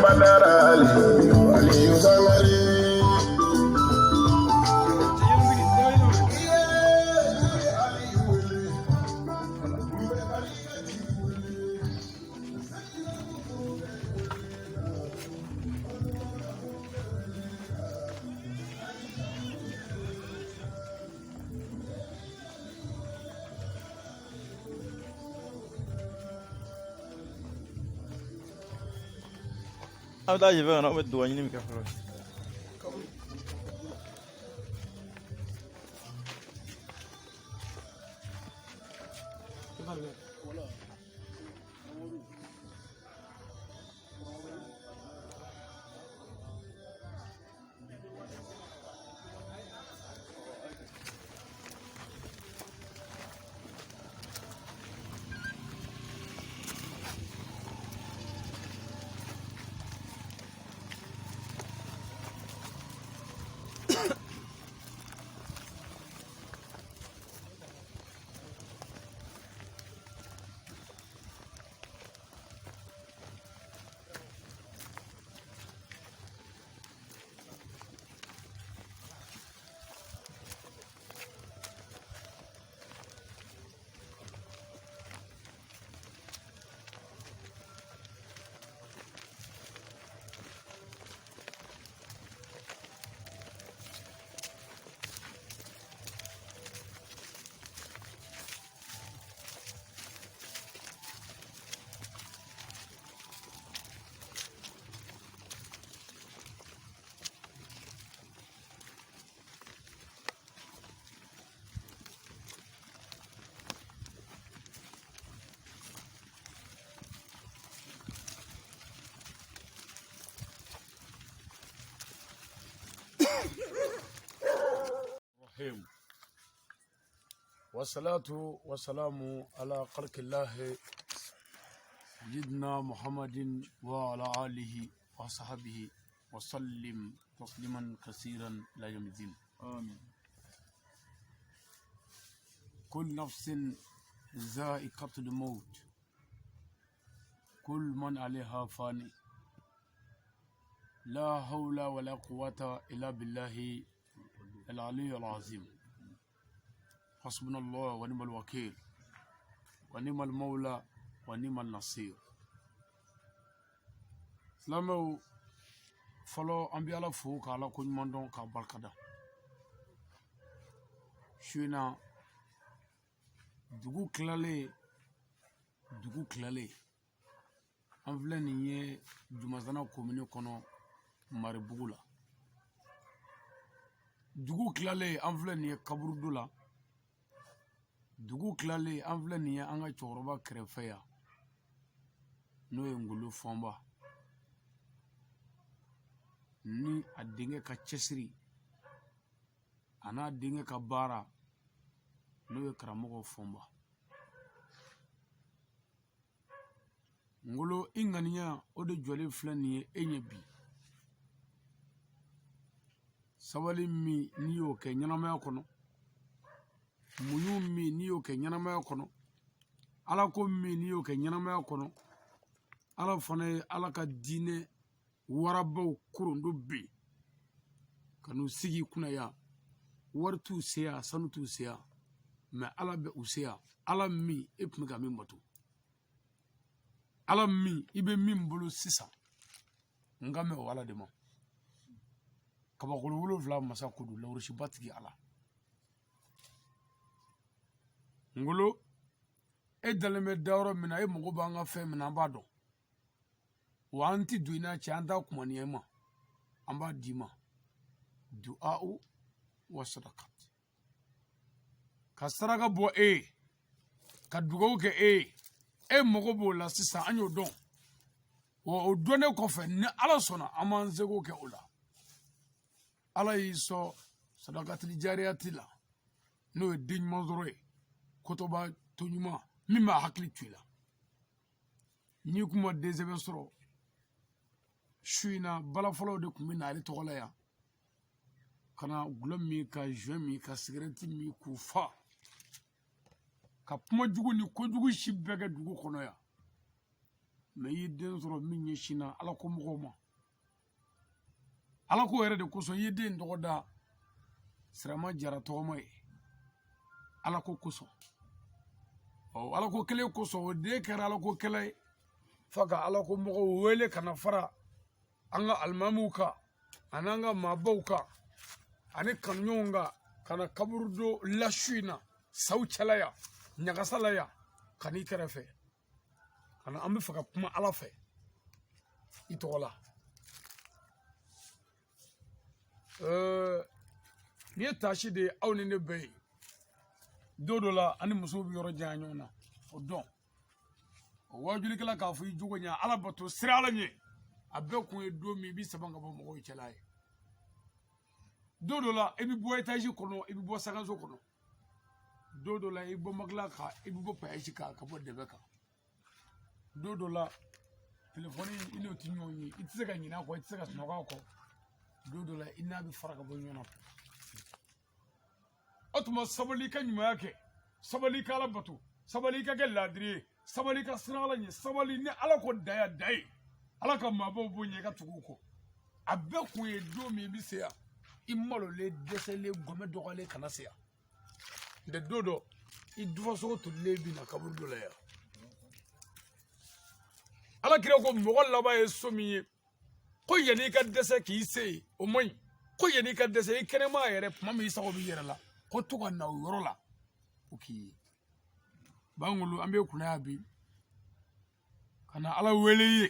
Badara Aliyu Sangare. An bɛ taa yen fɛ ka na, aw bɛ duga ɲini min kɛ fɔlɔ. الرحيم والصلاة والسلام على خلق الله سيدنا محمد وعلى آله وصحبه وسلم تسليما كثيرا إلى يوم الدين. آمين. كل نفس ذائقة الموت، كل من عليها فاني، لا حول ولا قوة إلا بالله العلي العظيم. حسبنا الله ونعم الوكيل ونعم المولى ونعم النصير. Silamɛw, fɔlɔ an bɛ Ala fo ka Ala ko ɲuman dɔn k'a barikada. Su in na, dugu tilalen, dugu tilalen, an filɛ nin ye Jumasana komini kɔnɔ, Maribugu la. Dugu tilalen, an filɛ nin ye kaburudo la. Dugu tilalen, an filɛ nin ye an ka cɛkɔrɔba kɛrɛfɛ yan, n'o ye Ngolo Fɔnba ni a denkɛ ka cɛsiri, a n'a denkɛ ka baara, n'o ye karamɔgɔ Fɔnba. Ngolo, i ŋaniya o de jɔlen filɛ nin ye e ɲɛ bi. Sabali min n'i y'o kɛ ɲɛnamaya kɔnɔ, muɲu min n'i y'o kɛ ɲɛnamaya kɔnɔ, Ala ko min n'i y'o kɛ ɲɛnamaya kɔnɔ, Ala fana ye Ala ka diinɛ warabaw korondo bi ka n'u sigi kunna yan. Wari t'u se yan, sanu t'u se yan, mɛ Ala bɛ u se yan. Ala min e tun bɛ ka min bato, Ala min i bɛ min bolo sisan, n kan bɛ o Ala de ma. Kabakolo wolonfila masa ko don, lawurusiba tigi Ala. Ngolo, e dalen bɛ dayɔrɔ min na, e mago b'an ka fɛn min na, an b'a dɔn. Wa an ti don i n'a cɛ, an t'a kumaniya i ma, an b'a d'i ma du'a'u wa sadakat, ka saraka bɔ e ye, ka dugawu kɛ e ye. E mago b'o la sisan, an y'o dɔn. Wa o dɔnnen kɔfɛ, ni Ala sɔnna, an b'an seko kɛ o la. Ala y'i sɔn sadakatili jariyati la, n'o ye den ɲuman sɔrɔ ye, kotoba to ɲuman min b'a hakili to i la. N'i kun ma densɛbɛ sɔrɔ su in na, balafɔlaw de tun bɛ na ale tɔgɔ la yan ka na gulɔ min, ka joint min, ka sigɛrɛti min, k'u fa, ka kuma jugu ni kojugu si bɛɛ kɛ dugu kɔnɔ yan. Mɛ i ye den sɔrɔ min ɲɛsinna ala ko mɔgɔw ma, ala ko yɛrɛ de kosɔn i ye den tɔgɔ da Sirama Jara tɔgɔma ye, ala ko kosɔn. Ɔ ala ko kelen kosɔn, o den kɛra ala ko kɛla ye, f'a ka ala ko mɔgɔw wele ka na fara an ka alimamiw kan ani an ka maabaw kan ani kanuɲɔgɔnw kan, ka na kaburudo lasu in na saw cɛla yan, ɲagasa la yan, ka n'i kɛrɛfɛ ka na an bɛ fɛ ka kuma ala fɛ i tɔgɔ la. Nin ye taasi de ye aw ni ne bɛɛ ye. Don dɔ la an ni musow bɛ yɔrɔ janya ɲɔgɔn na, o dɔn o waajulikɛla k'a fɔ i jogo ɲɛ, ala bato, siran ala ɲɛ, a bɛɛ kun ye don min i bɛ sama ka bɔ mɔgɔw cɛla ye. Don dɔ la i bɛ bɔ etazi kɔnɔ, i bɛ bɔ sankanso kɔnɔ. Don dɔ la i bɛ bɔ makila kan, i bɛ bɔ payazi kan, ka bɔ dɛbɛ kan. Don dɔ la telefɔni i n'o tɛ ɲɔgɔn ye, i tɛ se ka ɲinɛ a kɔ, i tɛ se ka sunɔgɔ a kɔ. Don dɔ la i n'a bɛ fara ka bɔ ɲɔgɔn na. O tuma sabali ka ɲumanya kɛ, sabali ka ala bato, sabali ka kɛ laadiri ye, sabali ka siran ala ɲɛ, sabali ni ala ko daya da ye, ala ka maabaw bonya i ka tugu u kɔ. A bɛɛ kun ye don min i bɛ se yan, i malolen, dɛsɛlen, gɔmɛ dɔgɔyalen kana se yan. Ntɛ don dɔ i dufasogo tolilen bɛ na kaburudo la yan. Ala kira ko mɔgɔ laban ye so min ye, ko yanni i ka dɛsɛ k'i se yen, o man ɲi. Ko yanni i ka dɛsɛ i kɛnɛma yɛrɛ, tuma min i sago b'i yɛrɛ la, ko to ka na o yɔrɔ la o k'i ye. Bangolo, an bɛ kunna yan bi ka na ala wele i ye.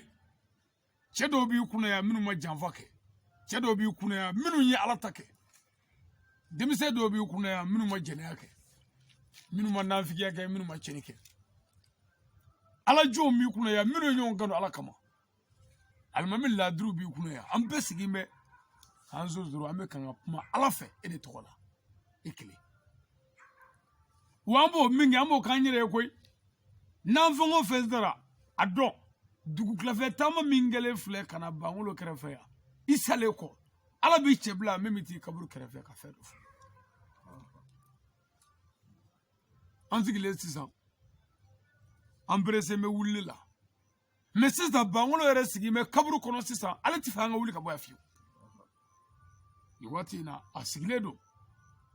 Cɛ dɔw b'i kunna yan minnu ma janfa kɛ, cɛ dɔw b'i kunna yan minnu ye ala ta kɛ, denmisɛn dɔw b'i kunna yan minnu ma jɛnɛya kɛ, minnu ma nafigiya kɛ, minnu ma tiɲɛni kɛ. Ala jɔnw b'i kunna yan minnu ye ɲɔgɔn kanu ala kama. Alimami laadiriw b'i kunna yan. An bɛɛ sigilen bɛ k'an sonsoro, an bɛ kan ka kuma ala fɛ e de tɔgɔ la, e kelen. Wa an b'o min kɛ, an b'o k'an yɛrɛ ye koyi. N'an fɛn o fɛn sara a dɔn, dugutilafɛ taama min kɛlen filɛ ka na Bangolo kɛrɛfɛ yan, i salen kɔ, ala b'i cɛ bila min bɛ t'i kaburu kɛrɛfɛ ka fɛn dɔ fɔ. An sigilen sisan, an perese bɛ wulili la, mɛ sisan Bangolo yɛrɛ sigilen bɛ kaburu kɔnɔ sisan, ale tɛ fɛ an ka wuli ka bɔ yan fiyewu. Nin waati in na a sigilen don,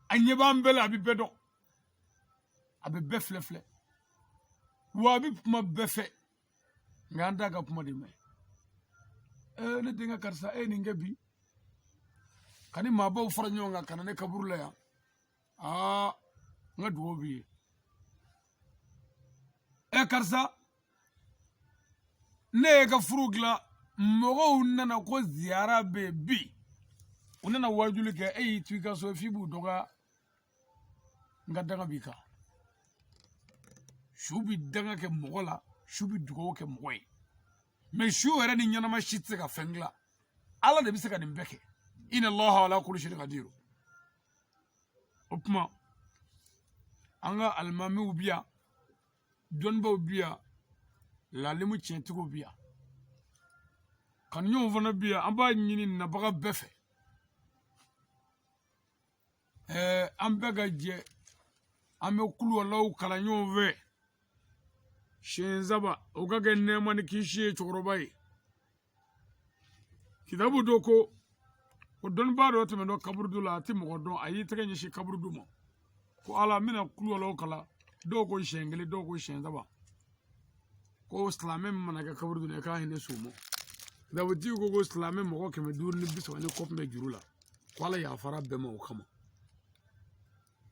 a ɲɛ b'an bɛɛ la, a bɛ bɛɛ dɔn, a bɛ bɛɛ filɛ filɛ, wa a bɛ kuma bɛɛ fɛ, nka an t'a ka kuma de mɛn. Ee, ne denkɛ karisa, e ye nin kɛ bi ka ni maabaw fara ɲɔgɔn kan ka na ne kaburu la yan. Aa, n ka dugawu b'i ye. Ɛ karisa, ne ye ka furu dilan, mɔgɔw nana ko ziyara bɛ yen bi, u nana wajuli kɛ, e y'i to i ka so f'i b'u dɔgɔya. N ka danga b'i kan. Su bɛ danga kɛ mɔgɔ la, su bɛ dugawu kɛ mɔgɔ ye, mɛ su yɛrɛ ni ɲɛnama si tɛ se ka fɛn dilan. Ala de bɛ se ka nin bɛɛ kɛ. Inna Allaha ala kulli shay'in qadir. O tuma an ka alimamiw bi yan, dɔnnibaw bi yan, lalimu tiɲɛtigiw bi yan, kanuɲɔgɔnw fana bi yan. An b'a ɲini nabaga bɛɛ fɛ, an bɛɛ ka jɛ an bɛ kuluwalaw kalan ɲɔgɔn fɛ siɲɛ saba, o ka kɛ nɛɛma ni kisi ye cɛkɔrɔba ye. Kitabu dɔ ko ko dɔnnibaa dɔ tɛmɛtɔ kaburudo la, a tɛ mɔgɔ dɔn, a y'i tɛgɛ ɲɛsin kaburudo ma ko ala, n bɛna kuluwalaw kalan. Dɔw ko siɲɛ kelen, dɔw ko siɲɛ saba, ko silamɛ min mana kɛ kaburudo la, i k'a hinɛ s'o ma. Kitabutigi ko ko silamɛ mɔgɔ 530 ni kɔ tun bɛ juru la, ko ala yafara bɛɛ ma o kama.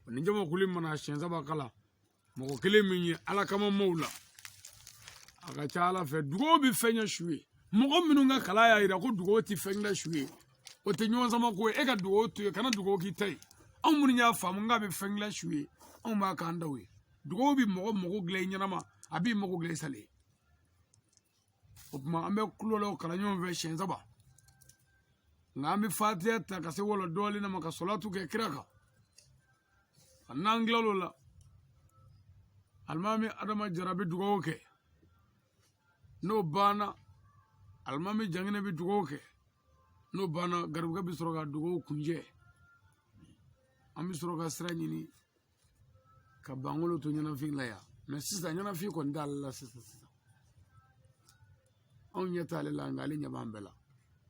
Ni jamakulu mana siɲɛ saba kalan, mɔgɔ kelen min ye ala kama maaw la, a ka ca ala fɛ dugawu bɛ fɛn ɲɛ su ye. Mɔgɔ minnu ka kalan y'a jira ko dugawu tɛ fɛn ɲɛ su ye, o tɛ ɲɔgɔn sama ko ye. E ka dugawu to yen, kana dugawu k'i ta ye. Anw minnu y'a faamu k'a bɛ fɛn dilan su ye, anw b'a k'an taw ye. Dugawu bɛ mɔgɔ mago dilan i ɲɛnama, a b'i mago dilan i salen. O tuma an bɛ kulolaw kalan ɲɔgɔn fɛ siɲɛ saba, nka an bɛ fatiya ta ka se wɔlɔ dɔɔnin ma ka sɔlatu kɛ kira kan. N'an tilal'o la, alimami Adama Jara bɛ dugawu kɛ. N'o banna, alimami Janginɛ bɛ dugawu kɛ. N'o banna, garibukɛ bɛ sɔrɔ ka dugawu kuncɛ. An bɛ sɔrɔ ka sira ɲini ka Bangolo to ɲɛnafin la yan. Mɛ sisan ɲɛnafin kɔni t'ale la sisan sisan. Anw ɲɛ t'ale la, nka ale ɲɛ b'an bɛɛ la.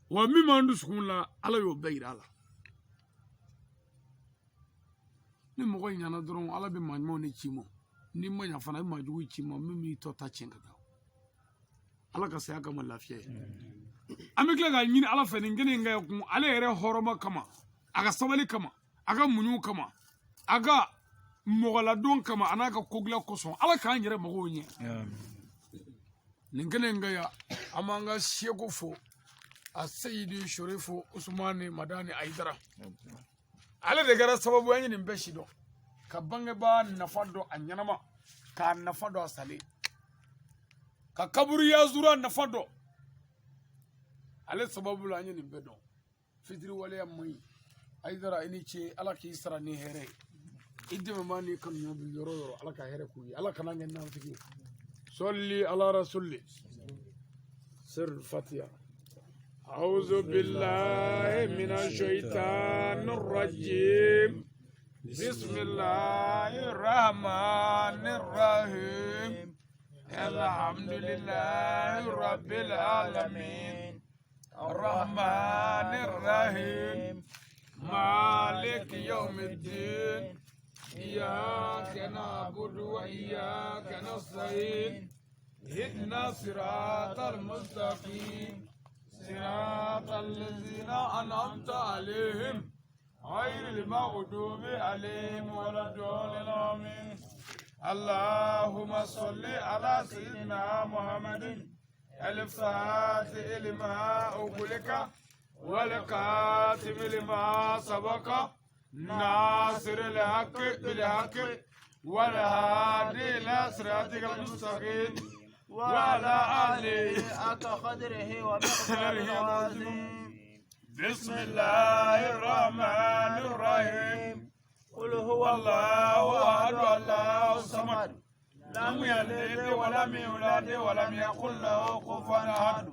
Wa min b'an dusukun la, Ala y'o bɛɛ yira a la. Ni mɔgɔ ɲana dɔrɔn, Ala bɛ maa ɲumanw de ci ma. N'i ma ɲa fana, a bɛ maa jugu ci ma min b'i tɔ ta tiɲɛ ka taa. Ala ka saya kama lafiya ye. An bɛ tila k'a ɲini Ala fɛ nin kɛnɛ in ka kun ale yɛrɛ hɔrɔma kama, a ka sabali kama, a ka muɲu kama, a ka mɔgɔladon kama, a n'a ka kogilan kosɔn, Ala k'an yɛrɛ magow ɲɛ. Nin kɛnɛ in ka yan, an b'an ka seko fo, a Seyidi Sherifu Usumani Madani Ayidara. Ale de kɛra sababu ye an ye nin bɛɛ si dɔn, ka bangebaa nafa dɔn a ɲɛnama, k'a nafa dɔn a salen, ka kaburu yazura nafa dɔn. Ale sababu la an ye nin bɛɛ dɔn. Fitiriwaleya man ɲi. Ayidara, i ni ce. Ala k'i sara ni hɛrɛ ye. I dɛmɛbaa n'i kanuɲɔgɔn bi yɔrɔ o yɔrɔ, Ala ka hɛrɛ k'u ye. Ala kana kɛ nafigi ye. Sɔli ala rasuli sirul fatiha. أعوذ بالله من الشيطان الرجيم. بسم الله الرحمن الرحيم. الحمد لله رب العالمين، الرحمن الرحيم، مالك يوم الدين، إياك نعبد وإياك نستعين، اهدنا صراط المستقيم، صراط الذين أنعمت عليهم، غير المغضوب عليهم ولا الضالين. آمين. اللهم صل على سيدنا محمد الفاتح لما أغلق، والكاتم لما سبق، ناصر الحق بالحق، والهادي إلى صراطك المستقيم، وعلى آله حق قدره ومقداره العظيم. بسم الله الرحمن الرحيم. قل هو الله أحد، الله الصمد، لم يلد ولم يولد ولم يكن له كفوا أحد.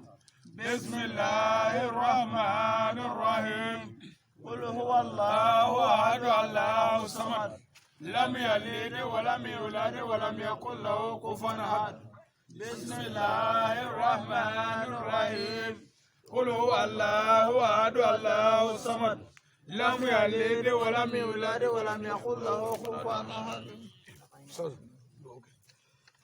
بسم الله الرحمن الرحيم. قل هو الله الله أحد، الله الصمد، لم يلد ولم يولد ولم يكن له كفوا أحد. بسم الله الرحمن الرحيم. قل هو الله أحد، الله الصمد، لم يلد ولم يولد ولم يكن له كفوا أحد.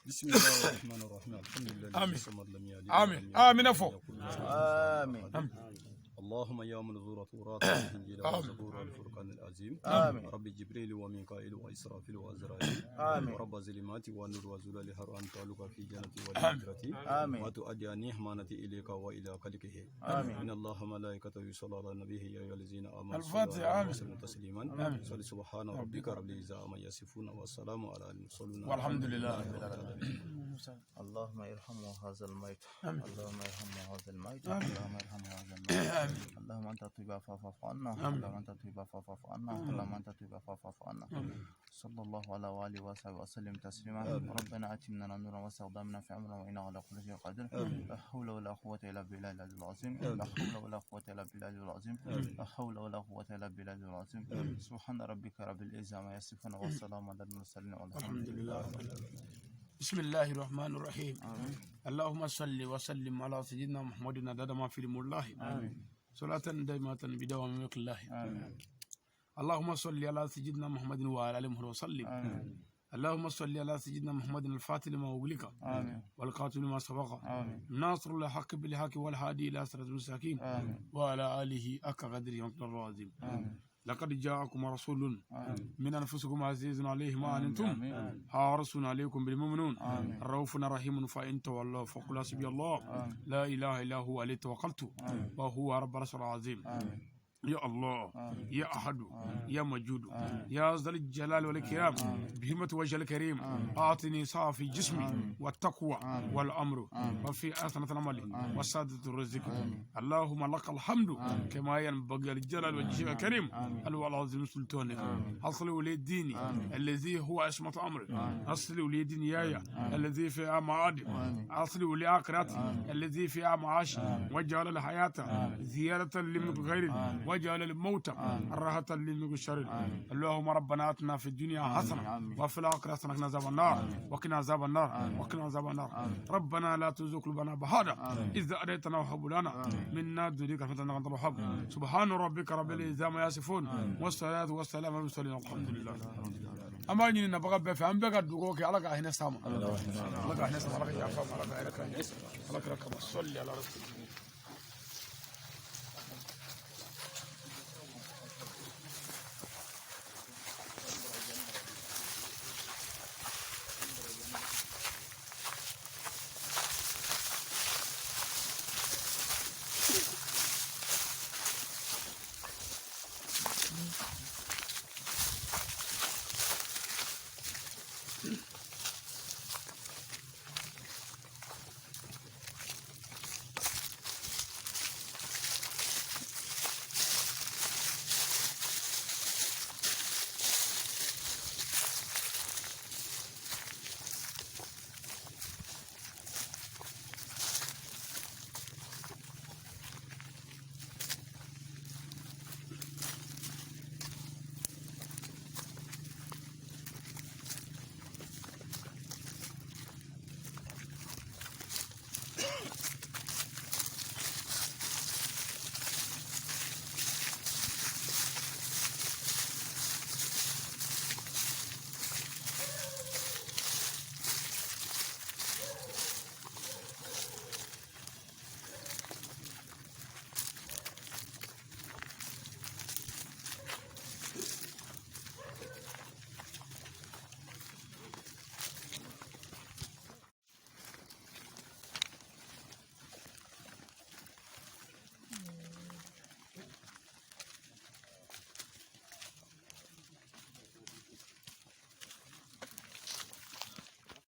بسم الله الرحمن الرحيم. الحمد لله آمين. الصمد لم يلد آمين. ولم يولد آمين. ولم فو. يكن له كفوا آمين. أحد. اللهم يا من ذو التوراة والإنجيل آمين. والزبور والفرقان العظيم. آمين. رب جبريل وميكائيل وإسرافيل وعزرائيل. آمين. ورب الظلمات والنور وزلال هر أن تعلق في جنتي والآخرة. آمين. وتؤدي نعمتي إليك وإلى خلقه. آمين. إن الله وملائكته يصلون على النبي يا أيها الذين آمنوا الفاتحة. صلوا عليه آمين. وسلموا تسليما. آمين. صل سبحان ربك رب العزة عما يصفون والسلام على المرسلين. والحمد لله رب العالمين. اللهم ارحمه هذا الميت. آمين. اللهم ارحمه هذا الميت. آمين. اللهم ارحمه هذا الميت. اللهم انت الطيب فاعف عنا. آمين. اللهم انت الطيب فاعف عنا. اللهم انت الطيب فاعف عنا. صلى الله على وآله وصحبه وسلم تسليما. ربنا اتمنا نورا واستخدمنا في امرنا وانا على كل شيء قدير. لا حول ولا قوة الا بالله العلي العظيم. لا حول ولا قوة الا بالله العلي العظيم. لا حول ولا قوة الا بالله العلي العظيم. سبحان ربك رب العزة عما يصفون والسلام على المرسلين والحمد الحمد لله. لله رب العالمين. بسم الله الرحمن الرحيم. اللهم صل وسلم على سيدنا محمد عدد ما في علم الله. آمين. صلاة دائمة بدوام ملك الله. آمين. اللهم صل على سيدنا محمد وعلى آله وسلم. آمين. اللهم صل على سيدنا محمد الفاتح لما أغلق، آمين. والقاتل لما سبق، آمين. ناصر الحق بالحق، والهادي إلى صراط المستقيم، آمين. وعلى آله حق قدره ومقداره العظيم. آمين. لقد جاءكم رسول آمين. من أنفسكم عزيز عليه ما عنتم، آمين. حارس عليكم بالمؤمنون، آمين. رؤوف رحيم. فإن تولوا فقل حسبي الله آمين. لا إله إلا هو عليه توكلت آمين. وهو رب العرش العظيم. آمين. يا الله، آمين. يا أحد، يا موجود، آمين. يا ذا الجلال والإكرام، آمين. بهمة وجه الكريم، آمين. أعطني صافي جسمي، آمين. والتقوى، آمين. والأمر، آمين. وفي أحسن العمل، آمين. وسادة الرزق. آمين. اللهم لك الحمد آمين. كما ينبغي للجلال والجاه الكريم، آمين. العظيم سلطانك. آمين. أصل ولي ديني آمين. الذي هو عصمة أمري. آمين. أصل ولي دنياي آمين. الذي فيها معادي. آمين. أصل ولي آخرتي آمين. الذي فيها معاشي. آمين. واجعل الحياة آمين. زيادة لمن خير، آمين. واجعل الموت راحة لمن الشر. اللهم ربنا آتنا في الدنيا حسنة وفي الآخرة حسنة وقنا عذاب النار، وقنا عذاب النار، وقنا عذاب النار. ربنا لا تزغ قلوبنا بعد إذ هديتنا وهب لنا من لدنك رحمة إنك أنت الوهاب. سبحان ربك رب العزة عما يصفون، والصلاة والسلام على المرسلين، الحمد لله. An b'a ɲini nabaga bɛɛ fɛ, an bɛɛ ka dugawu kɛ, Ala ka hinɛ s'a ma, Ala ka hinɛ s'a ma, Ala ka yafa ma, Ala ka hɛrɛ k'an ye, Ala kira kama. Sɔli ala rasul.